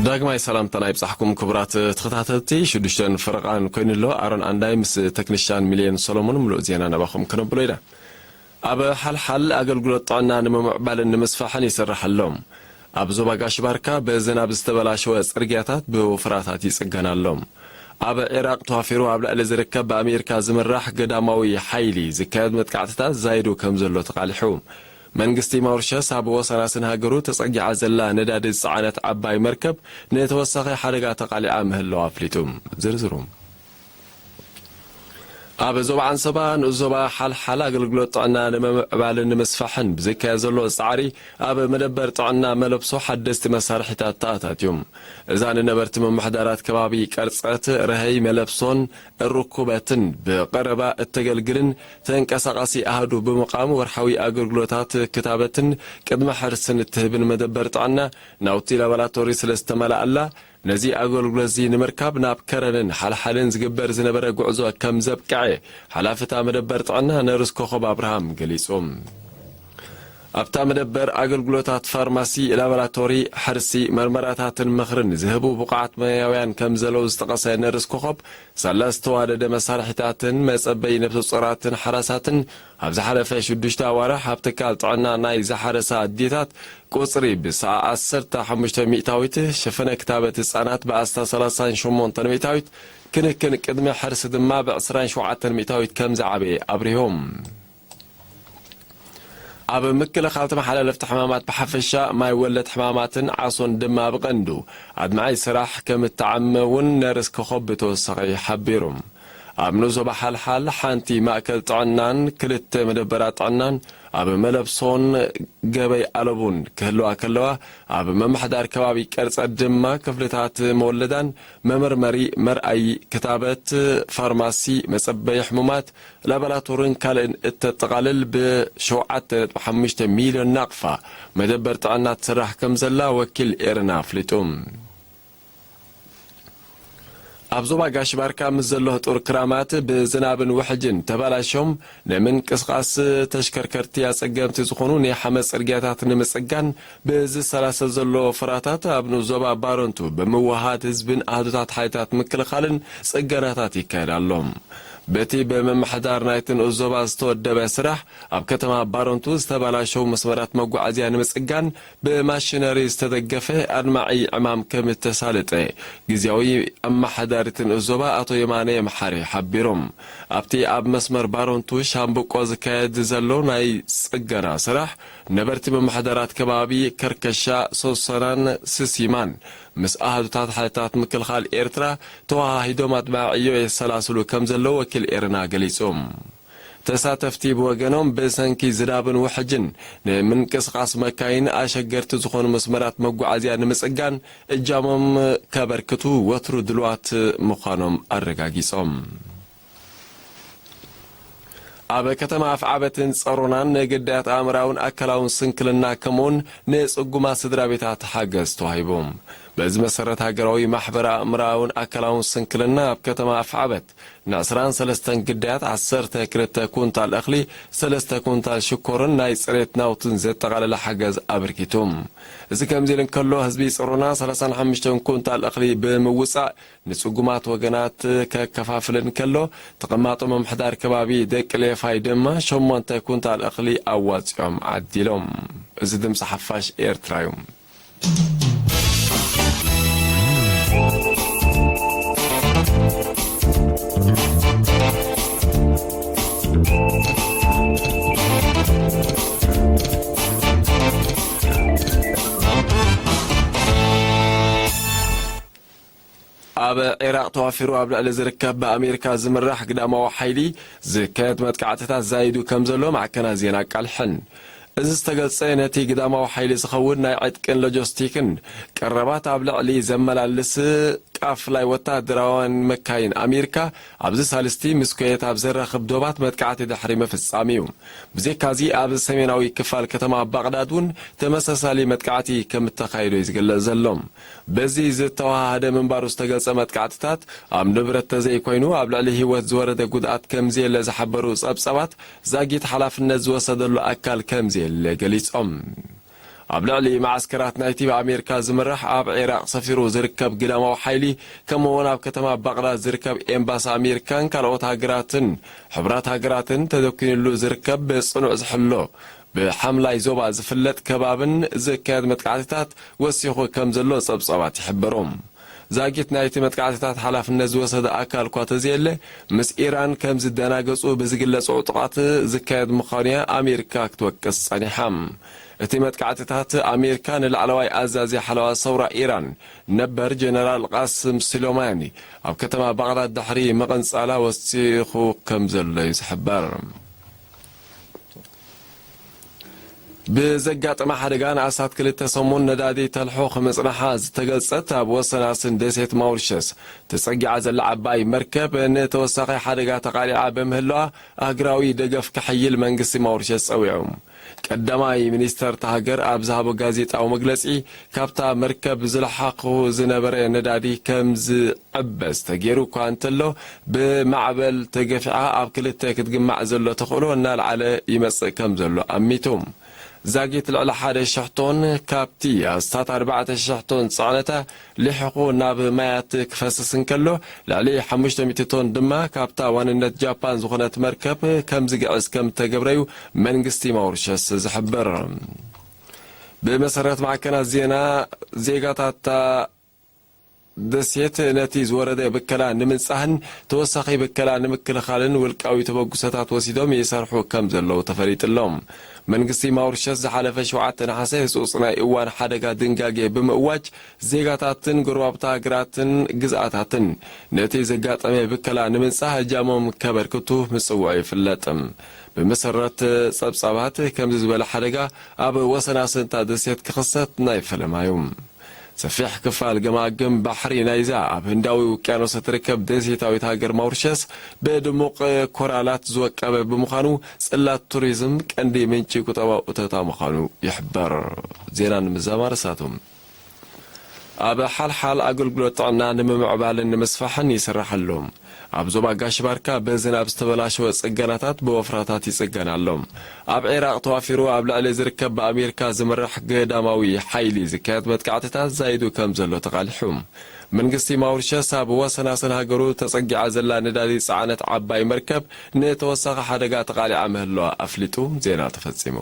ዳግማይ ሰላምታና ይብጻሕኩም ክቡራት ተኸታተልቲ። ሽዱሽተን ፈረቓን ኮይኑ ኣሎ። ኣሮን ኣንዳይ ምስ ተክኒሻን ሚልዮን ሰሎሞን ምሉእ ዜና ናባኹም ከነብሎ ኢና። ኣብ ሓልሓል ኣገልግሎት ጥዕና ንምምዕባልን ንምስፋሕን ይስራሕ ኣሎ። ኣብ ዞባ ጋሽ ባርካ ብዝናብ ዝተበላሸወ ጽርግያታት ብወፍራታት ይጽገን ኣሎ። ኣብ ዒራቕ ተዋፊሩ ኣብ ልዕሊ ዝርከብ ብኣሜሪካ ዝምራሕ ገዳማዊ ሓይሊ ዝካየድ መጥቃዕትታት ዛይዱ ከም ዘሎ ተቓሊሑ። መንግስቲ ማውሪሸስ ኣብ ወሰናስን ሃገሩ ተጸጊዓ ዘላ ነዳዲ ዝጸዓነት ዓባይ መርከብ ንተወሳኺ ሓደጋ ተቓሊዓ ምህላዋ ኣፍሊጡ። ዝርዝሩ። ኣብ ዞባ ዓንሰባ ንኡስ ዞባ ሓልሓል ኣገልግሎት ጥዕና ንምምዕባልን ንምስፋሕን ብዝካየድ ዘሎ ጻዕሪ፣ ኣብ መደበር ጥዕና መለብሶ ሓደስቲ መሳርሒታት ተኣታትዩ። እዛ ንነበርቲ ምምሕዳራት ከባቢ ቀርጸት፣ ረሀይ፣ መለብሶን ርኩበትን ብቐረባ እተገልግልን ተንቀሳቓሲ ኣሃዱ ብምቓም ወርሓዊ ኣገልግሎታት ክታበትን ቅድመ ሕርስን እትህብን መደበር ጥዕና ናውቲ ላቦራቶሪ ስለ ዝተመልኣላ፣ ነዚ ኣገልግሎት'ዚ ንምርካብ ናብ ከረንን ሓልሓልን ዝግበር ዝነበረ ጉዕዞ ከም ዘብቅዐ ሓላፊ እታ መደበር ጥዕና ነርስ ኮኾብ ኣብርሃም ገሊጹ። ኣብታ መደበር ኣገልግሎታት ፋርማሲ፣ ላቦራቶሪ፣ ሕርሲ፣ መርመራታትን ምኽርን ዝህቡ ብቑዓት ሞያውያን ከም ዘለዉ ዝጠቐሰ ነርስ ኮኾብ፣ ሳላ ዝተዋደደ መሳርሒታትን መጸበዪ ነብሰ ጾራትን ሓራሳትን ኣብ ዝሓለፈ ሽዱሽተ ኣዋርሕ ኣብ ትካል ጥዕና ናይ ዝሓረሳ ኣዴታት ቁጽሪ ብሰዓ ዓሰርተ ሓሙሽተ ሚእታዊት፣ ሽፈነ ክታበት ህጻናት ብኣስታ ሰላሳን ሸሞንተን ሚእታዊት፣ ክንክን ቅድመ ሕርሲ ድማ ብዕስራን ሸውዓተን ሚእታዊት ከም ዝዓበየ ኣብሪሆም። ኣብ ምክልኻል ተመሓላለፍቲ ሕማማት ብሓፈሻ፣ ማይ ወለድ ሕማማትን ዓሶን ድማ ብቐንዱ ኣድማዒ ስራሕ ከም እተዓመ እውን ነርስ ኮኾብ ብተወሳኺ ሓቢሩ። ኣብ ንኡስ ዞባ ሓልሓል ሓንቲ ማእከል ጥዕናን ክልተ መደበራት ጥዕናን ኣብ መለብሶን ገበይ ኣለቡን ክህልዋ ከለዋ፣ ኣብ ምምሕዳር ከባቢ ቀርጸት ድማ ክፍልታት መወለዳን መመርመሪ፣ መርኣዪ፣ ክታበት፣ ፋርማሲ፣ መጸበዪ ሕሙማት፣ ላቦራቶርን ካልእን እተጠቓልል ብሸውዓተ ነጥቢ ሓሙሽተ ሚልዮን ናቕፋ መደበር ጥዕና ትስራሕ ከም ዘላ ወኪል ኤረና ኣፍሊጡ። ኣብ ዞባ ጋሽ ባርካ ምስ ዘሎ ህጡር ክራማት ብዝናብን ውሕጅን ተባላሽዮም ንምንቅስቓስ ተሽከርከርቲ ኣጸገምቲ ዝኾኑ ናይ ሓመድ ጽርግያታት ንምጽጋን ብዝሰላሰል ዘሎ ፍራታት ኣብ ንኡስ ዞባ ባረንቱ ብምውሃድ ህዝብን ኣሃዱታት ሓይልታት ምክልኻልን ጽገናታት ይካየድ ኣሎ። በቲ ብምምሕዳር ናይቲ ንኡስ ዞባ ዝተወደበ ስራሕ ኣብ ከተማ ባረንቱ ዝተባላሸው መስመራት መጓዓዝያ ንምጽጋን ብማሽነሪ ዝተደገፈ ኣድማዒ ዕማም ከም እተሳለጠ ግዝያዊ ኣመሓዳሪ እቲ ንኡስ ዞባ ኣቶ የማነ የምሓሬ ሓቢሮም። ኣብቲ ኣብ መስመር ባረንቱ ሻምብቆ ዝካየድ ዘሎ ናይ ጽገና ስራሕ ነበርቲ ምምሕዳራት ከባቢ ከርከሻ፣ ሶሰናን ስሲማን ምስ ኣሃዱታት ሓይልታት ምክልኻል ኤርትራ ተወሃሂዶም ኣድማዒ ዕዮ የሰላስሉ ከም ዘለዉ ወኪል ኤረና ገሊጹ። ተሳተፍቲ ብወገኖም፣ ብሰንኪ ዝናብን ውሕጅን ንምንቅስቓስ መካይን ኣሸገርቲ ዝኾኑ መስመራት መጓዓዝያ ንምጽጋን እጃሞም ከበርክቱ ወትሩ ድልዋት ምዃኖም ኣረጋጊጾም። ኣብ ከተማ ኣፍዓበትን ጸሮናን ንግዳያት ኣእምራውን ኣካላውን ስንክልና ከምኡውን ንጽጉማት ስድራ ቤታት ሓገዝ ተዋሂቡ። በዚ መሰረት ሃገራዊ ማሕበር ኣእምራውን ኣካላውን ስንክልና ኣብ ከተማ ኣፍዓበት ንዕስራን ሰለስተን ግዳያት ዓሰርተ ክልተ ኩንታል እኽሊ፣ ሰለስተ ኩንታል ሽኮርን ናይ ጽሬት ናውትን ዘጠቓለለ ሓገዝ ኣበርኪቱ። እዚ ከምዚ ኢሉ እንከሎ፣ ህዝቢ ጽሮና ሰላሳን ሓሙሽተን ኩንታል እኽሊ ብምውጻእ ንጽጉማት ወገናት ከከፋፍል እንከሎ፣ ተቐማጦ ምምሕዳር ከባቢ ደቂ ሌፋይ ድማ ሸሞንተ ኩንታል እኽሊ ኣዋጺኦም ዓዲሎም። እዚ ድምጺ ሓፋሽ ኤርትራ እዩ። ኣብ ዒራቕ ተዋፊሩ ኣብ ልዕሊ ዝርከብ ብኣሜሪካ ዝምራሕ ግዳማዊ ሓይሊ ዝካየድ መጥቃዕትታት ዛይዱ ከም ዘሎ ማዕከናት ዜና ኣቃልሐን። እዚ ዝተገልጸ፣ ነቲ ግዳማዊ ሓይሊ ዝኸውን ናይ ዕጥቅን ሎጂስቲክን ቀረባት ኣብ ልዕሊ ዘመላልስ ቃፍላይ ወተሃደራውያን መካይን ኣሜሪካ ኣብዚ ሳልስቲ ምስ ኩዌት ኣብ ዘራኽብ ዶባት መጥቃዕቲ ድሕሪ ምፍጻም እዩ። ብዘይካዚ፣ ኣብ ሰሜናዊ ክፋል ከተማ ባቕዳድ እውን ተመሳሳሊ መጥቃዕቲ ከም እተኻየዶ እዩ ዝግለጽ ዘሎ። በዚ ዝተወሃሃደ ምንባሩ ዝተገልጸ መጥቃዕትታት፣ ኣብ ንብረት ተዘይኮይኑ ኣብ ልዕሊ ህይወት ዝወረደ ጉድኣት ከምዘየለ ዝሓበሩ ጸብጸባት፣ ዛጊት ሓላፍነት ዝወሰደሉ ኣካል ከምዘየለ ገሊጾም። ኣብ ልዕሊ መዓስከራት ናይቲ ብኣሜሪካ ዝምራሕ ኣብ ዒራቕ ሰፊሩ ዝርከብ ግዳማዊ ሓይሊ፣ ከምኡ'ውን ኣብ ከተማ ባቕዳድ ዝርከብ ኤምባሲ ኣሜሪካን ካልኦት ሃገራትን ሕቡራት ሃገራትን ተደኲንሉ ዝርከብ ብጽኑዕ ዝሕሎ ብሓምላይ ዞባ ዝፍለጥ ከባብን ዝካየድ መጥቃዕትታት ወሲኹ ከም ዘሎ ጸብጻባት ይሕብሩ። ዛጊት ናይቲ መጥቃዕትታት ሓላፍነት ዝወሰደ ኣካል እኳ ተዘየለ፣ ምስ ኢራን ከም ዝደናገጹ ብዝግለጹ ዕጡቓት ዝካየድ ምዃኑ'ያ ኣሜሪካ ክትወቅስ ጸኒሓ። እቲ መጥቃዕትታት ኣሜሪካ ንላዕለዋይ ኣዛዚ ሓለዋ ሰውራ ኢራን ነበር ጀነራል ቃስም ሱሌማኒ ኣብ ከተማ ባቕዳድ ድሕሪ ምቕንጻላ ወሲኹ ከም ዘሎ እዩ ዝሕበር። ብዘጋጠመ ሓደጋ ንኣስታት ክልተ ሰሙን ነዳዲ ተልሖ ክምጽንሓ ዝተገልጸት ኣብ ወሰናስን ደሴት ማውሪሸስ ተጸጊዓ ዘላ ዓባይ መርከብ ንተወሳኺ ሓደጋ ተቓሊዓ ብምህላዋ ኣህጉራዊ ደገፍ ከሐይል መንግስቲ ማውሪሸስ ጸዊዑ። ቀዳማይ ሚኒስተር እታ ሃገር ኣብ ዝሃቦ ጋዜጣዊ መግለጺ፣ ካብታ መርከብ ዝለሓኹ ዝነበረ ነዳዲ ከም ዝዕበስ ተገይሩ እኳ እንተሎ፣ ብማዕበል ተገፊዓ ኣብ ክልተ ክትግማዕ ዘሎ ተኽእሎ እናልዓለ ይመጽእ ከም ዘሎ ኣሚቱ። ዛጊት ልዕሊ ሓደ ሽሕ ቶን ካብቲ ኣስታት ኣርባዕተ ሽሕ ቶን ጽዕነታ ሊሕኹ ናብ ማያት ክፈስስ እንከሎ፣ ልዕሊ ሓሙሽተ ሚእቲ ቶን ድማ ካብታ ዋንነት ጃፓን ዝኾነት መርከብ ከም ዝግዕዝ ከም እተገብረዩ መንግስቲ ማውሪሸስ ዝሕብር። ብመሰረት ማዕከናት ዜና፣ ዜጋታታ ደሴት ነቲ ዝወረደ ብከላ ንምንጻህን ተወሳኺ ብከላ ንምክልኻልን ውልቃዊ ተበግሶታት ወሲዶም ይሰርሑ ከም ዘለዉ ተፈሊጡ ኣሎ። መንግስቲ ማውሪሸስ ዝሓለፈ ሸውዓተ ነሓሰ ህጹጽ ናይ እዋን ሓደጋ ድንጋጌ ብምእዋጅ፣ ዜጋታትን ጎረባብቲ ሃገራትን ግዝኣታትን ነቲ ዘጋጠመ ብከላ ንምንጻህ እጃሞም ከበርክቱ ምጽውዑ ይፍለጥ። ብመሰረት ጸብጻባት፣ ከምዚ ዝበለ ሓደጋ ኣብ ወሰናስንታ ደሴት ክኽሰት ናይ ፈለማ እዩ። ሰፊሕ ክፋል ገማግም ባሕሪ ናይዛ ኣብ ህንዳዊ ውቅያኖስ እትርከብ ደሴታዊት ሃገር ማውሪሸስ ብድሙቕ ኮራላት ዝወቀበ ብምዃኑ፣ ጽላት ቱሪዝም ቀንዲ ምንጪ ቁጠባዊ እቶታ ምዃኑ ይሕበር። ዜና ንምዝዛም ኣርእስታቱ። ኣብ ሓልሓል ኣገልግሎት ጥዕና ንምምዕባልን ንምስፋሕን ይስራሕ ኣሎ። ኣብ ዞባ ጋሽ ባርካ ብዝናብ ዝተበላሸወ ጽገናታት ብወፍራታት ይጽገን ኣሎ። ኣብ ዒራቕ ተዋፊሩ ኣብ ልዕሊ ዝርከብ ብኣሜሪካ ዝምራሕ ገዳማዊ ሓይሊ ዝካየድ መጥቃዕትታት ዛይዱ ከም ዘሎ ተቓሊሑ። መንግስቲ ማውሪሸስ ኣብ ወሰናስን ሃገሩ ተጸጊዓ ዘላ ነዳዲ ጸዓነት ዓባይ መርከብ ንተወሳኺ ሓደጋ ተቓሊዓ ምህላዋ ኣፍሊጡ። ዜና ተፈጺሙ።